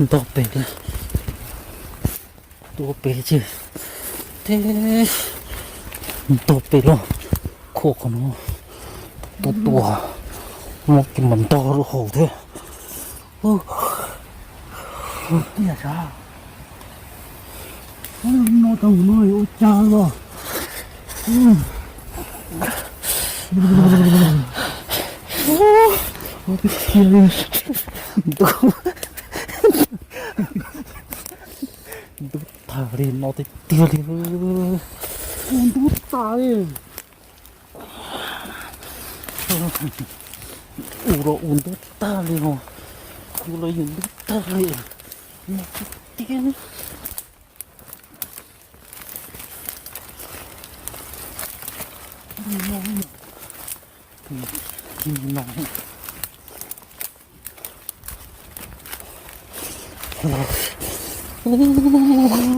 Ntog pem li, tua pem ces, thiab ntog pem los, khuam qhov no, tua tua, no ces mam ntog rau hauv thiab. Ua no tau no ua cas los. Ntub tag li no tiag tiag li. Ntub tas li. Ua los ua ntub tag li no, ua los yus ntub tag li no tiag tiag.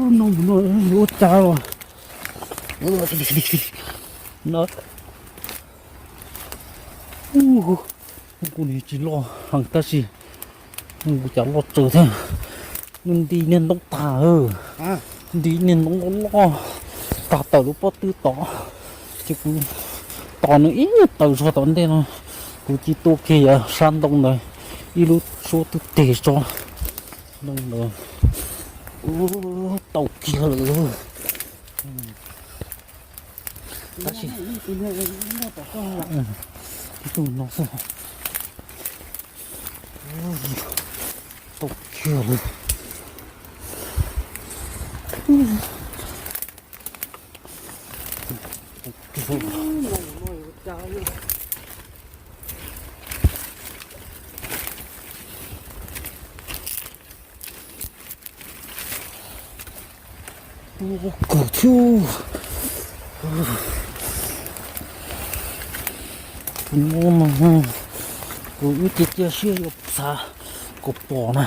No no ua cas los no. Kuv niag tsis loj heev tab sis kuv cas loj tsawv thiab. Nti niag ntoo tag, nti niag ntoo loj loj tag tawm lub pob tw tod, ces kuv tos nws ib nyuag taw zog tom ntej no, kuv cia tua kiag sab ntoo ntawd ib lub suab twb teg tso ntoo ntawd. Tau kiag lawm. Tab sis ib tug no xwb. Tau kiag lawm. Kawg thiab. Tus no no, kuv wb cia cia siab yuav xav kom pom na.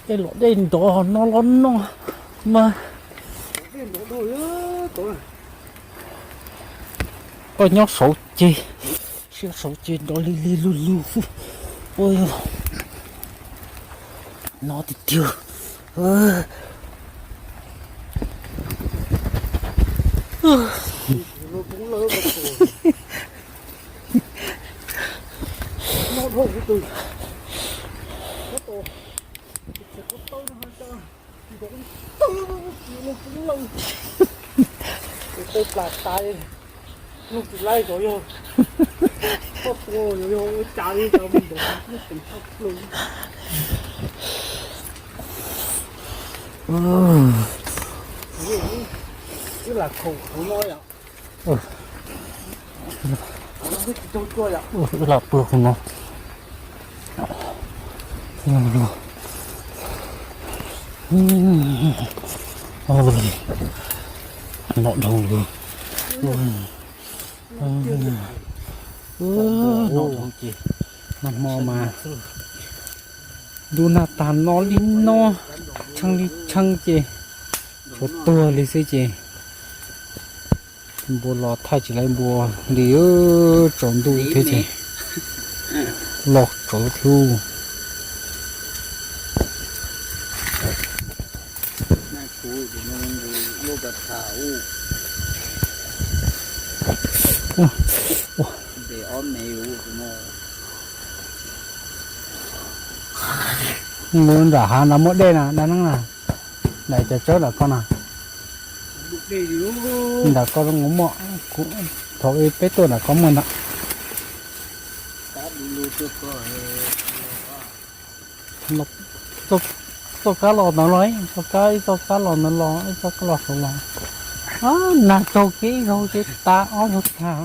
Tej los dej nrov no los no mas. Koj nyob saud ces, siab saud ces nrov lig lig lug lug xwb. Ua no tiag tiag. Tej plas tas, luj tsis laib cov yog, koj tua yog ua cas li cov mus ntawd, lub teem tshaj plaws. Wb lam khaum kuv no yom. Wb lam pw kuv no. Nom dhau lawm. Nom dhau ces nag hmo mas ntuj nag tag no li no, tshee li tshee ces tshuav tuag li xwb ces npua los thaij tsis laib npua li, tsaus ntuj thiab ces los tsawv thiab. Mus nram hav nrad muaj dej na, dab neeb na, nram cov tsawb nram ko na. Nram ko zoo muaj, thaum peb tuaj nram ko muaj ntag. Txoj kab los ntawd los, txoj kab, ib txoj kab los ntawd los, ib txoj kab los saud los. Nag tsaug kiag ib zaug ces tas ob zaug tag.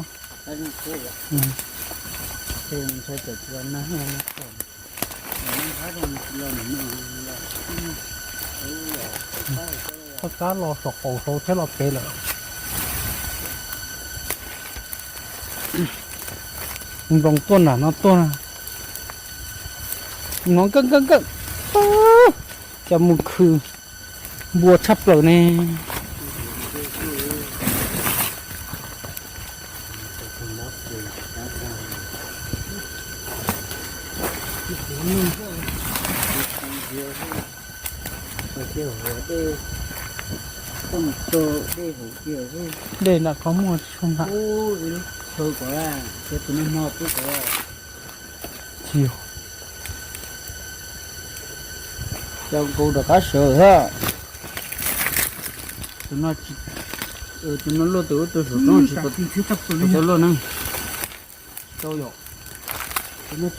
Txoj kab los saum qaum saud thiab los pem lawm. Nploos tuaj nram no tuaj na. No kawg kawg kawg. Cas mus khw. Npua tshaj plaws ne. Dej nram qhov muaj tsis tshua npam. Tsis yog. Cov nkaus rov qab sawv thiab. Tus no, tus no luaj tus ub tus saum roob tsis tau luaj na. Tsis tau yom. Saum roob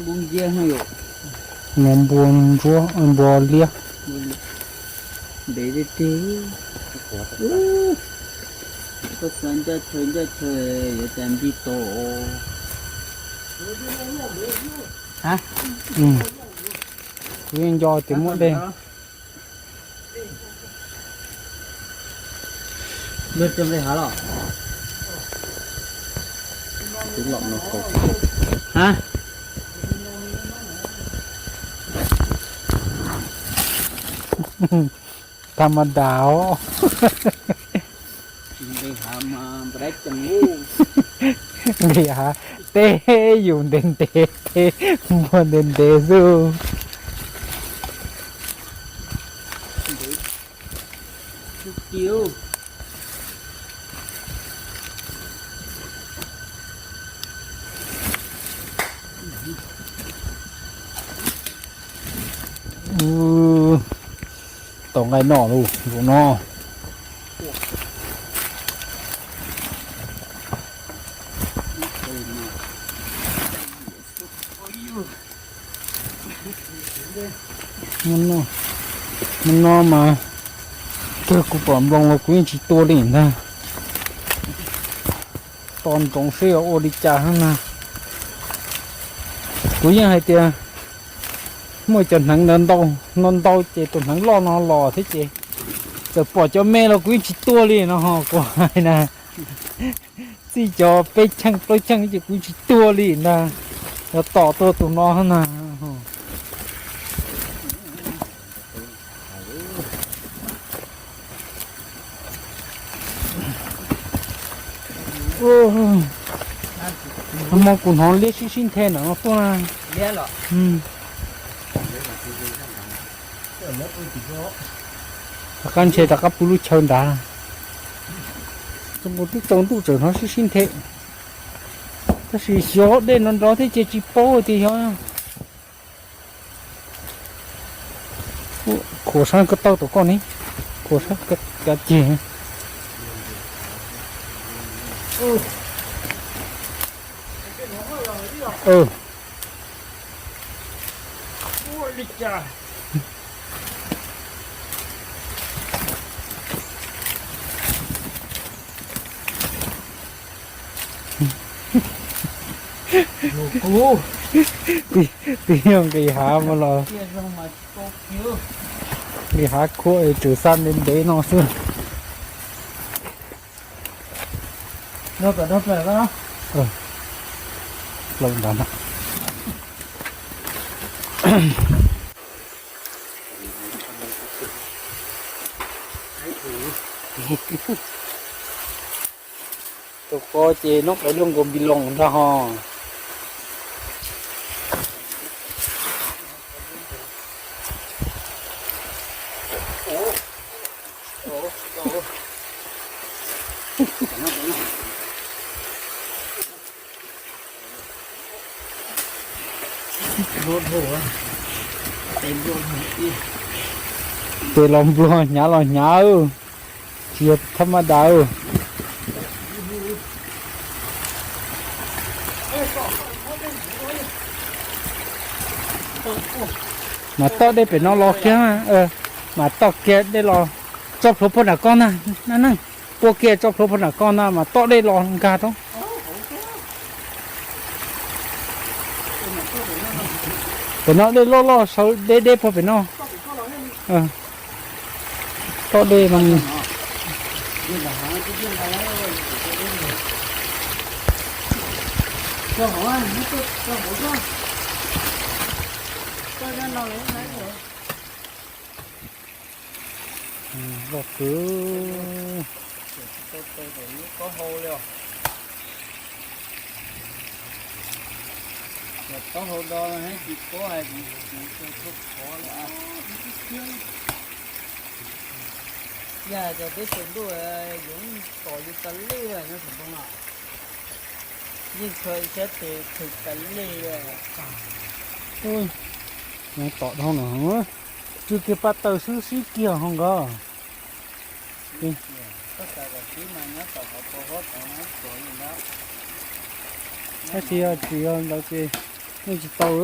dub nciab no yom. No npua ntsuab, npua liab. Ntev tiag tiag. Koj xav ncaj chaw ncaj chaw yuav cas nti tau. Kuv yeej nco tias muaj dej. Lub rau nqi hav los? Twb lom no hauv. Ha? Tha mas das os. Nqi hav mas npam cees. Nqi hav teb yus ntev ntev, npua ntev ntev xwb. Tau nqaij noj lauj, zaum no. Hnub no mas kawg kuv pom nploos los kuv yeej tsis tua li ntag. Tos ntsoov seb yuav ua li cas na. Kuv yeej hais tias muaj cov hneev ntau ntau no ntau ces tus hneev loj no los thiab ces txawm pom cov me los kuv yeej tsis tua li no ho kuv hais na. Txij cov peb cheej plaub cheej ces kuv tsis tua li ntag. Yuav tom tuaj tus no na. Hmo kuv hnov liab sib sib nthe ntawm no tuaj na. Rov qab ntshe rov qab pw lub chaw nrad. Txog nkaus twb tsaus ntuj tseem hnov sib sib nthe. Tab sis xyov dej no nrov thiab ces tsis paub tias yog. Khuam sab ko taw tom koj ne, khuam sab kav ceg. Twb yog nqis hav mas los, nqis hav khuam es tseem xa ntev ntev no xwb. Plaws ntawd na. Tus ko ces noob qes luaj nkaus npi loos ntag ho. Tes los npluag, hnyav los hnyav, tsis yog thab maj das. Mas toj dej pem no los kiag, mas toj kiag dej los tso plhuav puag nram koj na, na neej, puag kiag tso plhuav puag nram koj na mas toj dej los nkag rau. Pem no dej loj loj sawv deb deb puag pem no. Toj dej mas Loj kawg. Tsis tau tau tom lub taub hau li os. Yog taub hau do no thiab tsis paub hais kuv kuv tus tuaj khov li as. Yog hais tias peb tsaus ntuj yuav tom yus tas li nyob Xeem Tooj no. Yeej tshuav ib sab tes khwv tas li. Nyob tom dhau no, tsw kiag paj taws xwb sib kiag ho nkaus. Tab sis yog tsis yog ntawd ces yeej tsis tau.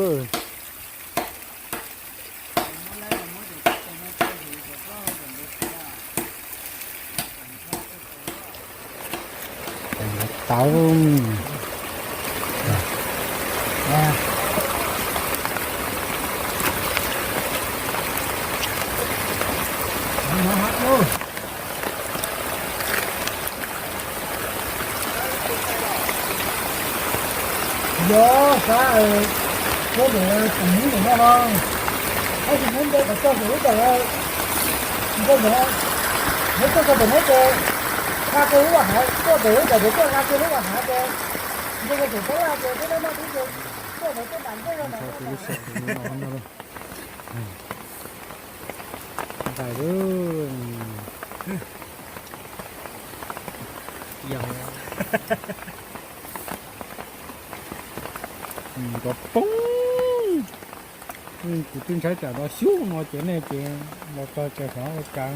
Tau. Yog sab, kuv ntawm tus Hmoob ntawm no no, tab sis Hmoob nce qhov txog tus lub tawm, nce ntawm no, nce txog tus Hmoob ces nqa kiag lub vas hav, tuaj tus lub tawm ces tuaj nqa kiag lub vas hav ces nce kiag tus tab laj ces peb noj noj twb ces tuaj ntawd tuaj nram ncej no ntawd. Nqaij lawm. Nrov poob. Kuv twb ntshai tsam nrov xyuv no ces nej ces los txog ces xyov ua cas.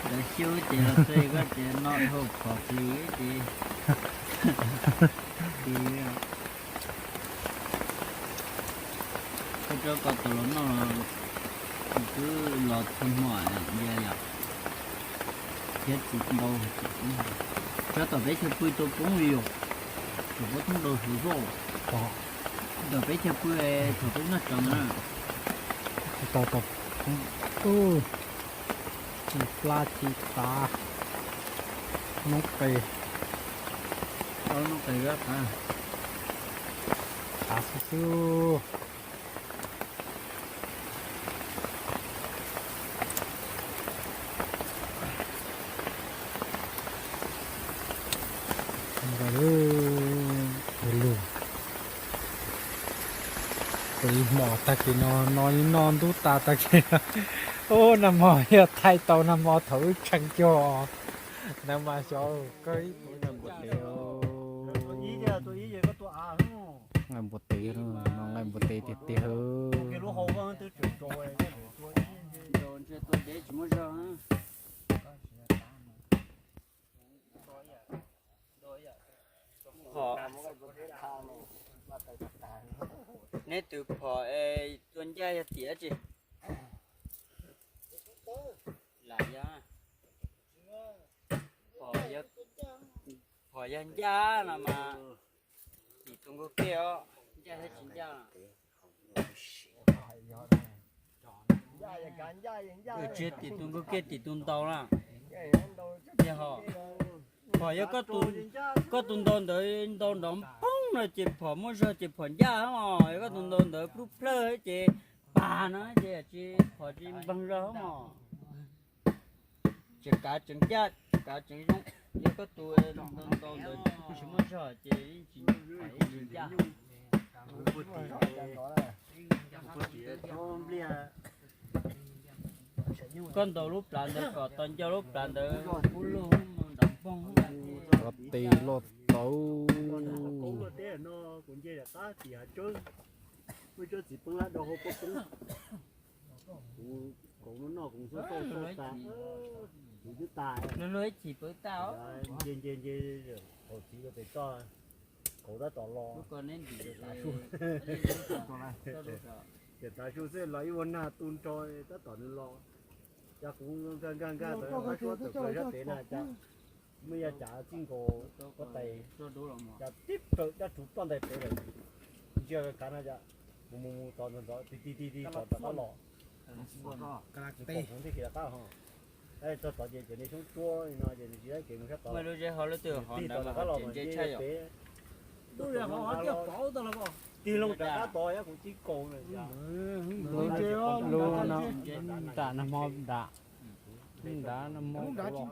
Ntawd xyub ces los txog koj ces no dhau phom plis ces, koj rov koj tau los noj los, kuv twb los txhua hmo ntsia yom, thiab tsis ntau. Tsuav tom peb chaw pw tau poob li yom, tsuas poob thoob rau hauv zoj. Tom peb chaw pw thaum peb noj tsev na. Tsis tau tau. Ub, plab tsis tav. Noob qes. Noob qes tav xwb xwb. Ua lug, ua ib hmos tag kis no, no ib noj ntub tas tag kis. Ub, nag hmo yog thaij tau nag hmo thaum wb tshee cuag, nag mas xyov kawg ib nqaij npua teb, nqaij npua teb, no nqaij npua teb tiag tiag. Phom, neb tus phom tua ncaj yog tim dab tsi? Lam yog, phom yog ncaj no mas tim tus nkaug kej os, ncaj thiab tsis ncaj. Tsis tim tus nkaug kej tim tus ntau na. Tiag ho, phom yog koj tus ntau ntawd ntau nrov poob no ces phom muaj zog ces phom ncaj os, yog koj tus ntau ntawd plub plawg ces pag no ces tsis, phom tsis npeeg zog mos. Tseem kav tseem ncaj, kav tseem zoo, yog koj tus ntau ntau ntawd tsis muaj zog ces yeej tsis, phom yeej tsis ncaj. Koj ntaus lub plab ntawd kom tau nco lub plab ntawd kub lug nrov npoog. Tes loj tawv. Kuv nce qab tim hav tsawb, muaj tsob txiv peeb lab do hauv pob koob. Kuv kauv no noj kuv xub tau tau tas, kuv twb tas. Luag ib chim pawv tas os. Nce nce nce, thaum txiv rau pem toj, kauv tab tom los. Ces tav su xwb los ib vuag nag tu nrho tab tom nws los. Cas kuv nkag nkag nkag tawm qab suab tawm plaws sab pem na cas, muaj ib yav cav txij nkaus pob tais, cas tib plawg dab tsuv ploj ntais pem lawm. Ntsia kav no cas mus mus mus tod ntxov ntxov ti ti ti ti tod rov qab los. Kuv pom kuv ntej kev rov qab ho. Txog tod ces cov niag xyoob tsuab li no ces nws tsis dab kev mus sab tod. Lub zeb hov lub twg hov ntawd mas ho tseem ntse tshaj yom. Lub zeb hov hov tiaj pauv tag los. Tig loo rov qab tod, kuv tig kaus lawm. Lub no nram nag hmo nram, nram nag hmo nram.